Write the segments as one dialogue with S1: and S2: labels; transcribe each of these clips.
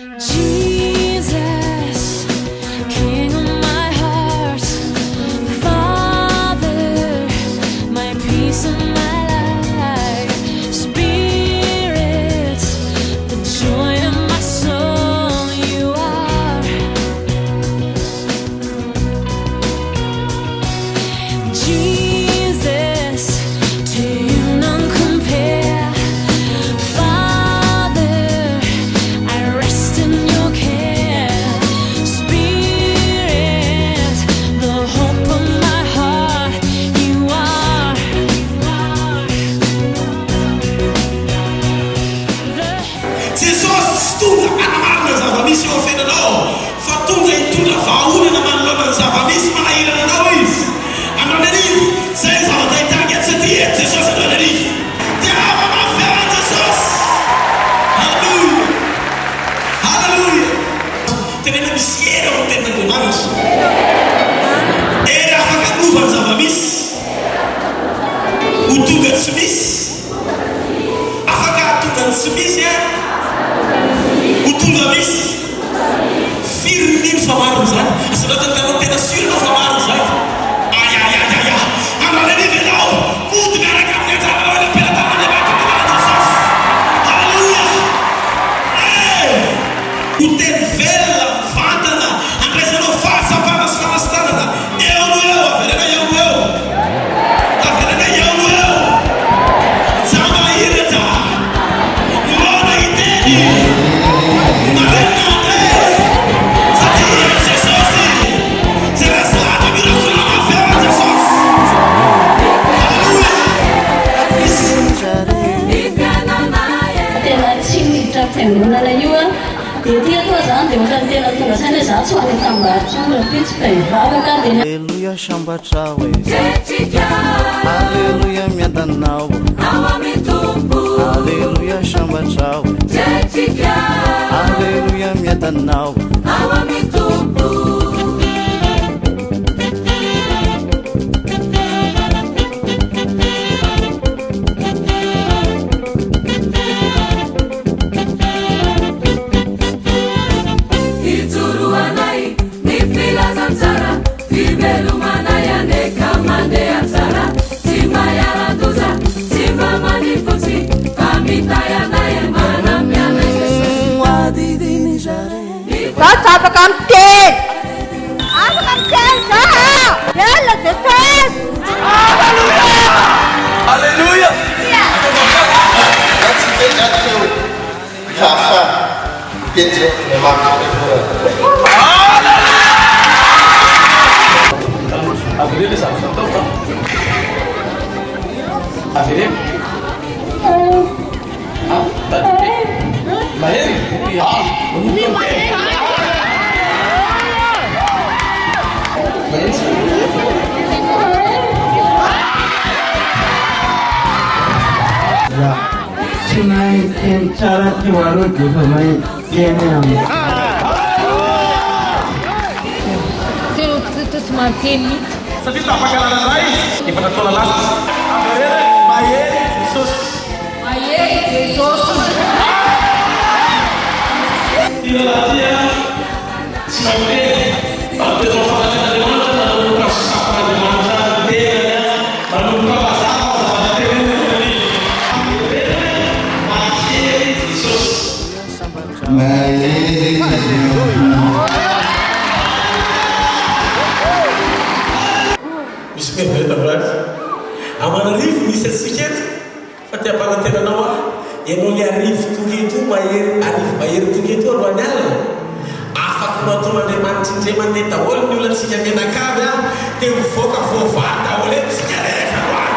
S1: Jesus, King of my heart, Father, my peace and my life, Spirit, the joy of my soul, you are. Jesus, to you none compare. Father, I rest in your care. Spirit, the hope of my heart, you are. The
S2: Jesosy tsy tonga hanamarina ny zava-misy eo amin'ny fiainanao, fa tonga hitondra vahaolana manoloana ny zava-misy manahirana anao Izy. Androany hariva, izay ny zavatra hitranga eto satria eto Jesosy androany hariva. Tiava mafy an'i Jesosy! Haleloia! Haleloia! Teneno hoe misy hery ao amin'ny tenin'Andriamanitra. Hery afaka hanova ny zava-misy ho tonga tsy misy. Afaka hahatonga ny tsy misy ho tonga misy. Firy ny mino fa marina izany? Asandrato ny tananao, tena sûr ianao fa marina izany? Ayayayaya! Androany hariva ianao, mody miaraka amin'ny anjaranao eny am-pelatanan'Andriamanitra amin'ny anaran'i Jesosy. Haleloia! Eh! Ho teny velona, mivantana, handraisanao fahatsapana sy fanasitranana eo no eo, avereno eo no eo. Avereno eo no eo. Jamba hiratra. Moana hiteny. Marenina mandeha. Satria i Jesosy. Izay resahana mirakola mafy ao Jesosy. Haleloia.
S3: Tena tsy miditra am-piangonana io an! Dia ety aloha zany dia ohatran'ny tena tonga saina hoe za tsy ho any an-tanimbary intsony rahampitso fa hivavaka aho dia.
S4: Aleloia sambatra aho e. Aleloia miadana aho. Aleloia sambatra aho e. Aleloia miadana aho.
S5: Ijoroanay ny filazantsara, fivelomanay anie ka mandeha tsara, tsy mba iharan-doza, tsy mba manifotsy, fa mitahy anay manampy anay Jesosy.
S6: Za tsy afaka miteny. Afaka miteny za a! Velona Jesosy!
S7: Aleloia! Avereno le zavatra atao fa. Avereno. Ah, tadidio. Mahery. Ah, manomboka miteny. Mahery.
S8: Ya, tsy mahay miteny tsara teo aloha dia efa mahay miteny amin'izao.
S9: Tena tsy mahateny mihitsy.
S2: Satria tapaka lalana iray efatra taona lasa. Avereno hoe mahery Jesosy.
S9: Mahery Jesosy.
S2: Ity rahalahy ity an, tsy mahay miteny, fa mitoetra ao fanatrehan'Andriamanitra manomboka sokafan'Andriamanitra ny tenany an, manomboka mazava ny zavatra teneniny amin'iny. Avereno hoe mahery Jesosy.
S4: Mahery Jesosy.
S2: Misy merveille androany. Aman'arivo ny isantsika eto fa te hampanantena anao aho, ianao le arivo tonga eto io mahery, arivo mahery tonga eto io androany alina, afaka ho nataon'Andriamanitra indray mandeha daholo ny olantsika mianakavy an, te mivoaka voavaha daholo eto isika rehetra androany.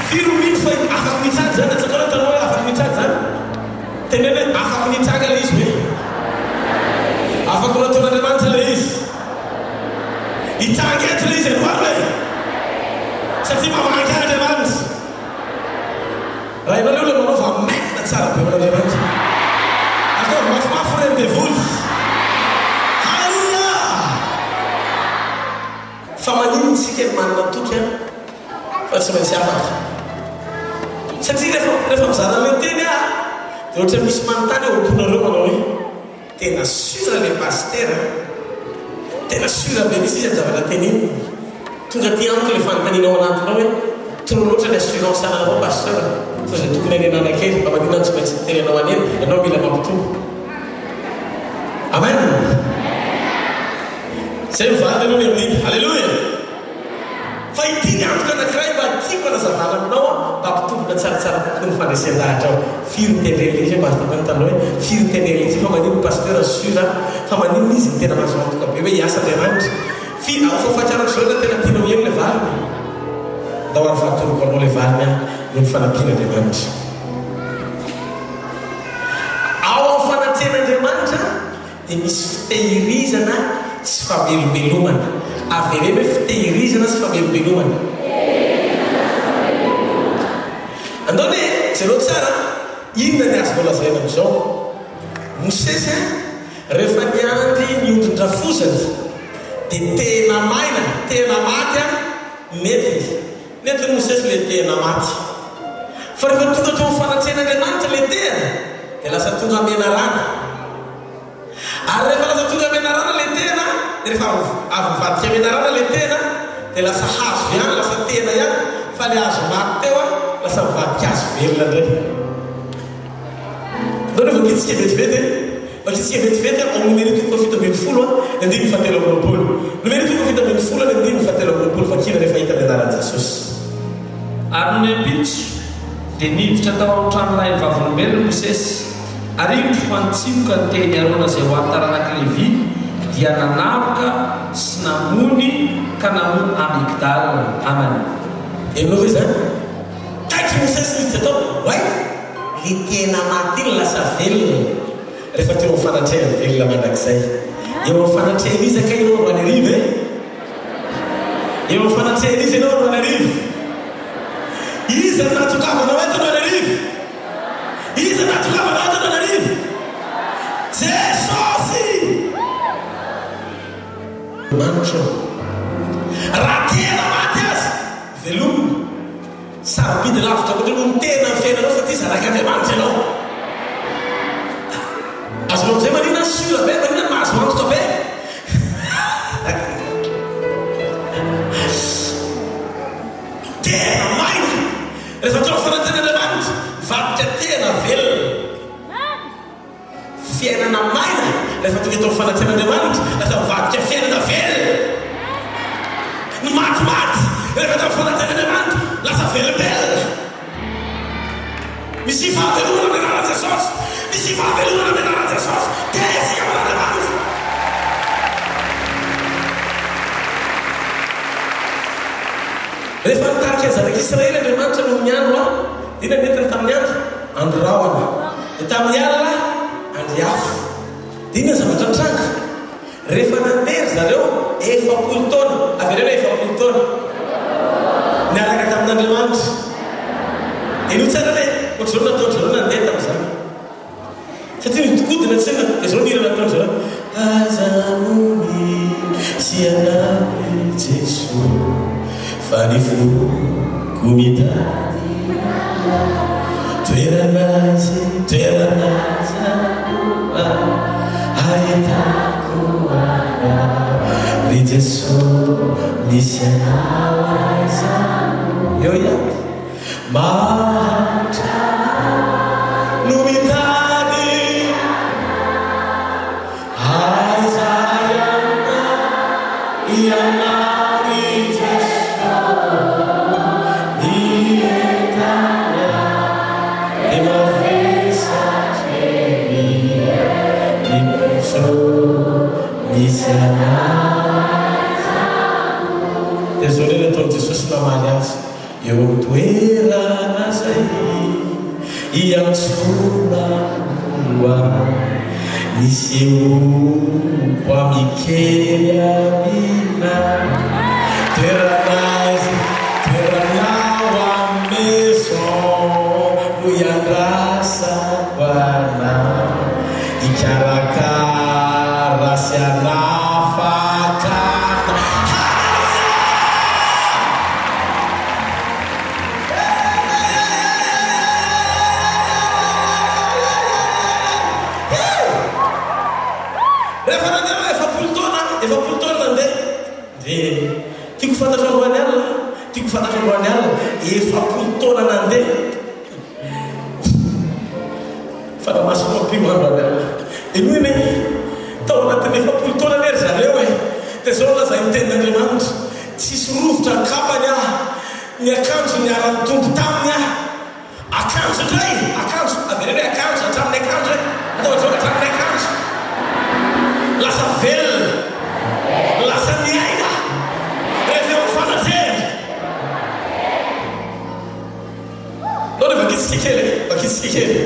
S2: Firy no mino fa afaka mitranga izany? Atsakao ny tananao hoe afaka mitranga izany. Teneno hoe afaka mitranga ilay izy hoe. Afaka ho nataon'Andriamanitra ilay izy. Hitranga eto ilay izy androany hoe. Satria mamangy ahy Andriamanitra. Raha ianao ilay olona manaova amen tsara be ho an'Andriamanitra. Ataovy mafimafy ireny devoly. Haleloia! Fa maninona isika no manana toky an fa tsy maintsy afaka? Satria rehefa rehefa mizara an'ilay teny aho. Dia ohatran'ny misy manontany ao am-ponareo manao hoe, Tena sûr le pasitera an! Tena sûr be mihitsy izy amin'ny zavatra teneniny. Tonga aty amiko ilay fanontaniana ao anatinao hoe, trop loatra ny assurance anananao pasteur, sao izay tokony hanenana kely, mba maninona no tsy maintsy miteny anao hanena, ianao mila mampitombo. Amen! Izay no valiny aloha ny amin'iny. Alléluia! Fa ity ny antoka anankiray mba tiako hanazavana aminao aho mba hampitombina tsaratsara kokoa ny fandresen-dahatrao. Firy ny teny religieux Pasteur tany taloha hoe firy ny teny religieux fa maninona Pasteur sûr a fa maninona izy no tena mahazo antoka be hoe hiasa Andriamanitra. Firy ao fa fatrarako zao raha tena tianao heno ilay valiny. Ndao ary fa atoroko anao ilay valiny aho noho ny fanampian'Andriamanitra. Ao amin'ny fanatrehan'Andriamanitra dia misy fitehirizana sy famelombelomana. Avereno hoe fitehirizana sy famelombelomana. Andao anie jereo tsara inona ny azonao lazaina amin'izao. Mosesy rehefa niandry ny ondrin-drafozany dia tena maina, tena maty nentiny. Nentin'i Mosesy ilay tehina maty. Fa rehefa tonga teo amin'ny fanatrehan'Andriamanitra ilay tehina, dia lasa tonga menarana. Ary rehefa lasa tonga menarana ilay tehina, dia rehefa avy nivadika menarana ilay tehina, dia lasa hazo ihany, lasa tehina ihany, fa ilay hazo maty teo lasa nivadika hazo velona indray. Andao aloha vakintsika vetivety e. Vakintsika vetivety ao amin'ny Nomery toko fahafito ambin'ny folo ny andininy fahatelo amby roapolo. Nomery toko fahafito ambin'ny folo ny andininy fahatelo amby roapolo vakina rehefa hita ny anaran'i Jesosy.
S7: Ary nony ampitso, dia niditra tao amin'ny tranolahin'ny vavolombelona Mosesy, ary indro fa nitsimoka ny tehin'i Arona izay ho an'ny taranak'i Levy, dia nanaroka sy namony ka namoa amygdale. Amen.
S2: Henonao ve izany? Taitry Mosesy niditra tao, oay! Le tena maty iny lasa velona rehefa teo amin'ny fanatrehan'ny velona mandrakizay. Eo amin'ny fanatrehan'iza kay ianao androany hariva e? Eo amin'ny fanatrehan'iza ianao androany hariva? Iza no nahatongavanao eto androany hariva? Iza no nahatongavanao eto androany hariva? Jesosy! Andriamanitra ô! Raha tena maty aza, velomina. Sarobidy lavitra loatra noho ny tena ny fiainanao satria zanak'Andriamanitra ianao. Azonao amin'izay maninona ny sûr be, maninona ny mahazo antoka be. Tena maina rehefa atao fanantenan'Andriamanitra, mivadika tena velona. Fiainana maina rehefa tonga eto amin'ny fanatrehan'Andriamanitra, lasa mivadika fiainana velona. Ny maty maty rehefa eto amin'ny fanatrehan'Andriamanitra, lasa velombelona. Misy fahavelomana amin'ny anaran'i Jesosy. Misy fahavelomana amin'ny anaran'i Jesosy. Tezika amin'Andriamanitra. Rehefa nitarika ny zanak'Israely Andriamanitra noho ny andro, inona no nentiny tamin'ny andro? Andro rahona. Dia tamin'ny alina, andry afo. Dia inona ny zavatra nitranga? Rehefa nandeha ry zareo 40 taona, avereno hoe 40 taona, niaraka tamin'Andriamanitra. Henoy tsara anie, ohatr'izao no nataon-dry zareo nandeha tamin'izany. Satria nihodinkodina tsinona, dia izao ny hira nataon-dry zareo, Aiza no misy anao ry Jesoa, fa ny foko mitady anao. Toerana aiza, toerana aiza no ahitako anao, ry Jesoa, misy anao aiza no. Eo ihany. Mahantra no mitady aiza ianao, ianao ry Jesoa, ny entana dia mavesatra ery, ny Jesoa misy anao aiza no. Dia izao indray nataon'i Jesosy namaly azy. Eo amin'ny toerana izay iantsoana ahy, nisehoako amin-kery aminao. Toerana izay, toerana ao amin'ny maison no iandrasako anao, hikarakara sy hanafaka anao. Rehefa nandeha aho 40 taona, 40 taona nandeha, dia tiako ho fantatro androany alina, tiako ho fantatro androany alina, 40 taona nandeha. Fanahy Masina ampio androany alina. Henoy anie, tao anatin'ny 40 taona anie ry zareo e, dia izao no lazain'ny tenin'Andriamanitra, tsisy rovitra ny kapany aho, ny akanjo niara-nitombo taminy aho. Akanjo indray! Akanjo! Avereno hoe akanjo, hatramin'ny akanjo e! Atao ohatr'izao, hatramin'ny akanjo! Lasa velona! Lasa miaina! Rehefa eo amin'ny fanatrehany! Ndao re vakitsika kely e! Vakitsika kely.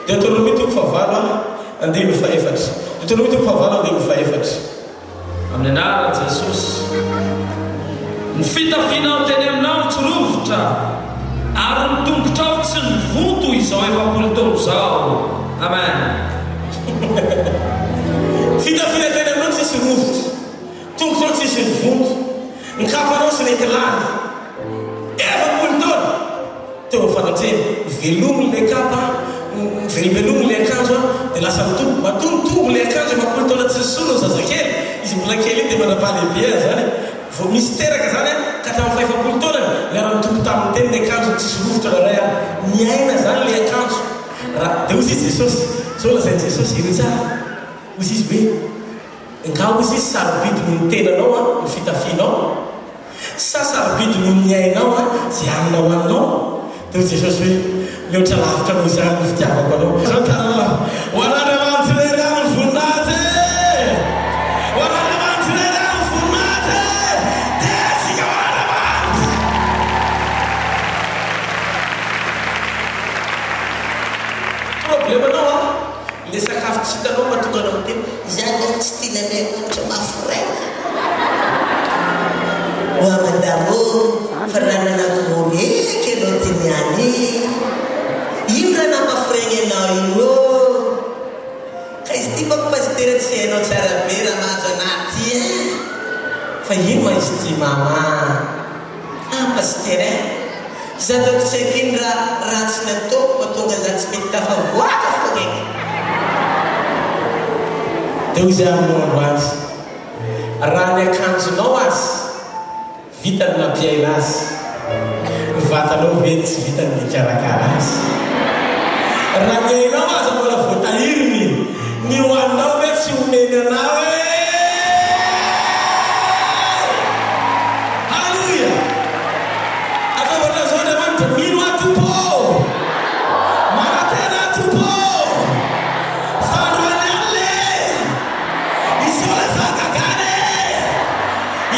S2: Deoteronomia toko fahavalo a, andininy fahefatra. Deoteronomia toko fahavalo andininy fahefatra.
S7: Amin'ny anaran'i Jesosy. Ny fitafianao teny aminao tsy rovitra, ary ny tongotrao tsy nivonto izao 40 taona izao. Amen.
S2: Fitafiana teny aminao tsisy rovitra, tongotrao tsisy nivonto, ny kapanao tsy nety lany. 40 taona. Teo amin'ny fanatrehany, novelominy ilay kapa, novelombelominy ilay akanjo dia lasa nitombo. Matoa nitombo ilay akanjo 40 taona tsy nisolo ny zazakely, izy mbola kely iny dia mandra-pahalehibeany izany, vao misy teraka izany ka hatramin'ny fahefapolo taonany, niara-nitombo taminy teny ilay akanjony tsisy rovitra na iray ary. Niaina izany ilay akanjo. Raha, dia hoy izy Jesosy, izao lazain'i Jesosy, henoy tsara, hoy izy hoe, Nga hozy izy sarobidy noho ny tenanao an ny fitafianao? Sa sarobidy noho ny ainao an ze hanina hohaninao? Dia hoy Jesosy hoe, Mihoatra lavitra noho izany ny fitiavako anao. Zao tanana ho an'Andriamanitra irery ihany ny voninahitra e! Ho an'Andriamanitra irery ihany ny voninahitra e! Dia isika ho an'Andriamanitra! Problemanao an, le sakafo tsy hitanao mahatonga anao miteny.
S10: Izany aloha tsy tian'Andriamanitra mafy raina ho a madame ô fa raha nanangory eky ianao ty niany ino raha nampaforegny anao io ô ka izy ty manko pasitera tsy hainao tsara be raha mahazo anah ty eh
S2: Fa ino ma izy ty mama
S10: ah pasitera eh za donc tsy haiko ino raha ratsy nataoko mahatonga za tsy mety tafavoaka fogna eky.
S2: Dia hoy izy aminao androany, Raha ny akanjonao aza vita ny nampiaina azy, ny vatanao ve tsy vita ny nikarakara azy? Raha ny ainao aza mbola voatahiriny, ny hohaninao ve tsy homeny anao e? Haleloia! Ataovy ohatran'izao Andriamanitra, mino aho Tompo ô! Manantena aho Tompo ô! Fa androany alina e! Izao ilay fahagagana e!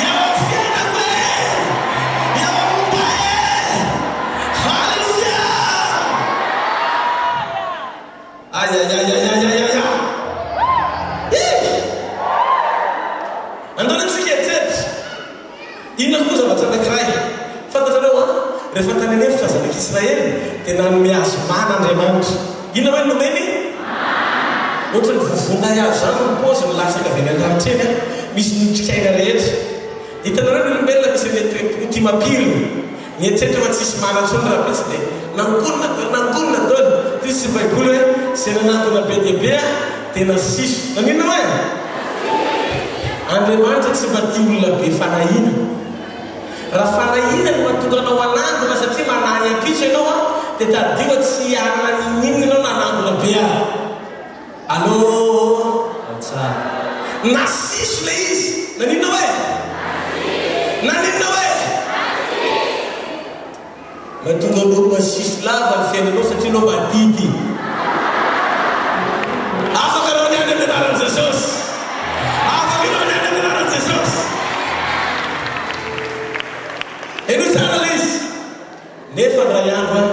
S2: Eo amin'ny fiainako e! Eo amin'ny momba ahy e! Haleloia! Ayayayayayayaya! Ih! Andao anie tsika hieritreritra. Inona koa zavatra anankiray fantatrareo an? Rehefa tany an'efitra ny zanak'Israely dia nanome azy mana Andriamanitra. Inona hoe no nomeny? Ohatran'ny vovon-day azo izany ny paoziny latsaka avy any an-danitra eny an, misy ny otrikaina rehetra. Hitanareo ny olombelona misy an'ilay toe-po tia mampirina, mieritreritra fa tsisy mana intsony rahampitso dia nangonina daholo, nangonina daholo. Toy izy sy baiboly hoe izay nanangona be dia be dia nasiso. Naninona hoe? Andriamanitra tsy mba tia olona be fanahiana. Raha fanahiana no mahatonga anao hanangona satria manahy ny ampitso ianao an, dia tadidio fa tsy hanana n'inon'inona ianao na hanangona be ary. Allô? Nasiso ilay izy. Naninona hoe? Naninona hoe? Mahatonga anao masiso lava ny fiainanao satria anao madity. Afaka anao niany amin'ny anaran'i Jesosy. Afaka anao niany amin'ny anaran'i Jesosy. Henoy tsara ilay izy. Nefa indray andro an,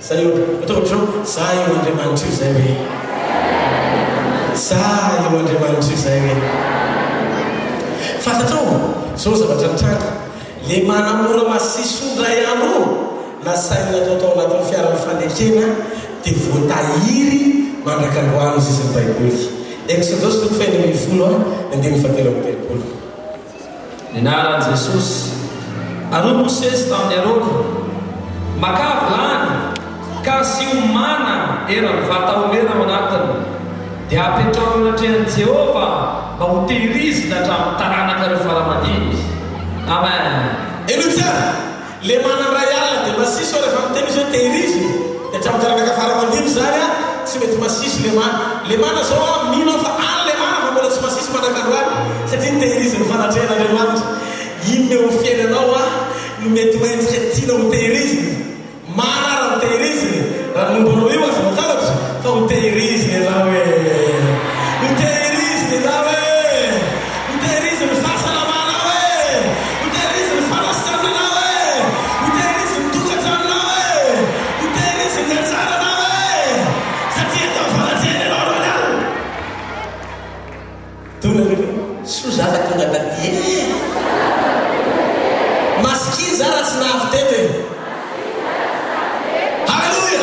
S2: zay eo, ataovy ohatr'izao, za eo Andriamanitra io zay hoe. Za eo Andriamanitra io zay hoe. Fantatrao, zao zavatra nitranga. Le manamora masiso indray andro io nasainy natao tao anatin'ny fiaran'ny fanekena dia voatahiry mandrak'androany hozy izy ny baiboly. Eksodosy toko faha 16 andininy faha 33.
S7: Ny anaran'i Jesosy. Ary hoy Mosesy tamin'i Arona, Makà vilany, ka asio mana eran'ny vata homena ao anatiny. Dia apetraho eo anatrehan'i Jehovah mba hotehirizina hatramin'ny taranakareo fara aman-dimby. Amen.
S2: Henoy tsara, le manana ray alina dia masiso aho rehefa miteny izy hoe tehirizina dia hatramin'ny taranaka fara aman-dimby izany an, tsy mety masiso le mana. Le mana zao an, mino aho fa any le mana fa mbola tsy masiso mandrak'androany satria notehirizin'ny fanatrehan'Andriamanitra. Inona eo amin'ny fiainanao an no mety ho endrika tianao hotehirizina? Mana raha ho tehirizina, raha ny momba anao io aza matahotra fa ho tehirizina ianao e! Ho tehirizina ianao e! Ho tehiriziny ny fahasalamanao e! Ho tehiriziny ny fanasitrananao e! Ho tehiriziny ny tokantranonao e! Ho tehiriziny ny hatsaranao e! Satria eto amin'ny fanatrehana ianao androany alina. Dona ve?
S10: Soa za fa tonga taty e!
S2: Masikiny za raha tsy nahavy teto e! Haleloia!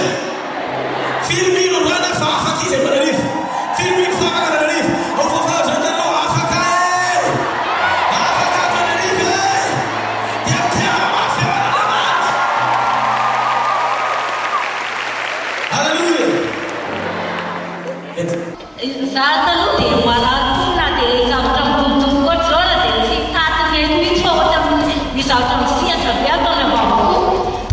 S2: Firy mino androany aho fa afaka izy Antananarivo? Firy mino fa afaka Antananarivo? Ao voafaritra hitanao afaka e! Afaka Antananarivo e! Dia mitiava mafy eo an'Andriamanitra! Haleloia! Ento.
S3: Izaho taloha dia marary koa na dia zavatra midobodoboka ohatr'izao ara dia tsy taty ny aiko mihitsy fa ohatran'ny misy zavatra misihatra be ato any am-bavako.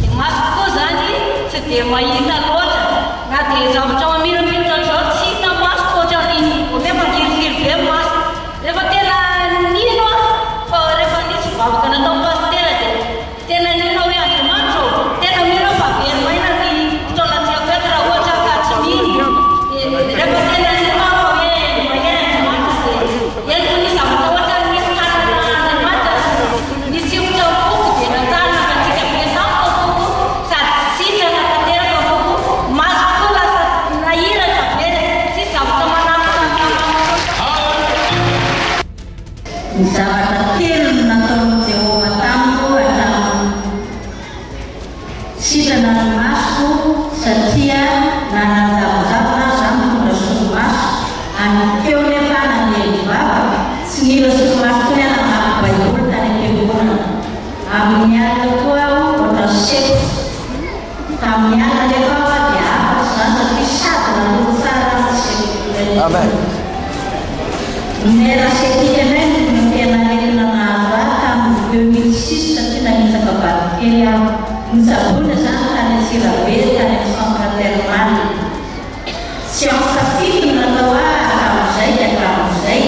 S3: Ny masoko koa izany tsy dia mahita loatra na dia zavatra mamirapiratra ohatr'izao tsy hita masoko ohatran'ny hoe mangirifiry be ny masoko. Rehefa tena nino aho fa rehefa nisy vavaka nataon'i Pasitera dia Tena mino aho hoe Andriamanitra ô! Tena mino aho fa very maina ny fotoana tiako eto raha ohatra aho ka tsy mino. Dia rehefa tena nino aho fa hoe mahery Andriamanitra dia henoko nisy zavatra ohatran'ny nisy tanana Andriamanitra nisiotra ny foko dia nanjary nangatsiaka be tampoka ny foko sady sitrana tanteraka ny foko, masoko koa lasa nahiratra be, tsisy zavatra manafina ny tananao.
S11: Ny zavatra telo no nataon'i Jehovah tamiko hatramin'ny sitrana ny masoko, satria nanjavonjavona aho izaho nitondra solomaso, any teo nefa aho nandeha nivavaka, tsy nila solomaso intsony aho namaky Baiboly tany am-piangonana. Amin'ny alina koa aho ohatran'ny sepotra. Tamin'ny alina nefa aho dia afaka izany satria sady natory tsara no tsy sepotra intsony. Ny nerf sciatique indray no tena aretina nahazo ahy tamin'ny 2006 satria nanitsaka vato kely aho. Notsaboina izany tany Antsirabe, tany amin'ny centre thermal. Séance fito no natao ahy hatramin'izay ka hatramin'izay.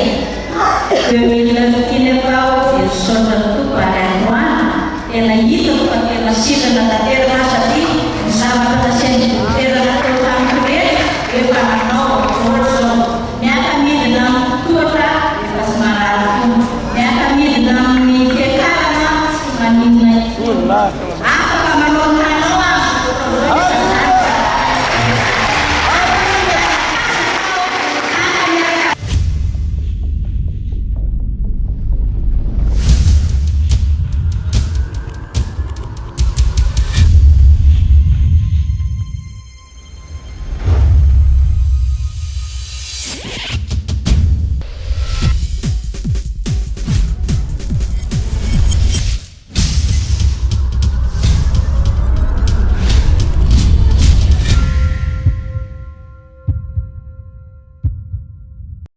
S11: 2009 ity nefa aho dia nisaotra ny Tompo ary androany tena hitako fa tena sitrana tanteraka aho satria ny zavatra nasain'ny dokotera natao tamiko rehetra efa nanaovako daholo.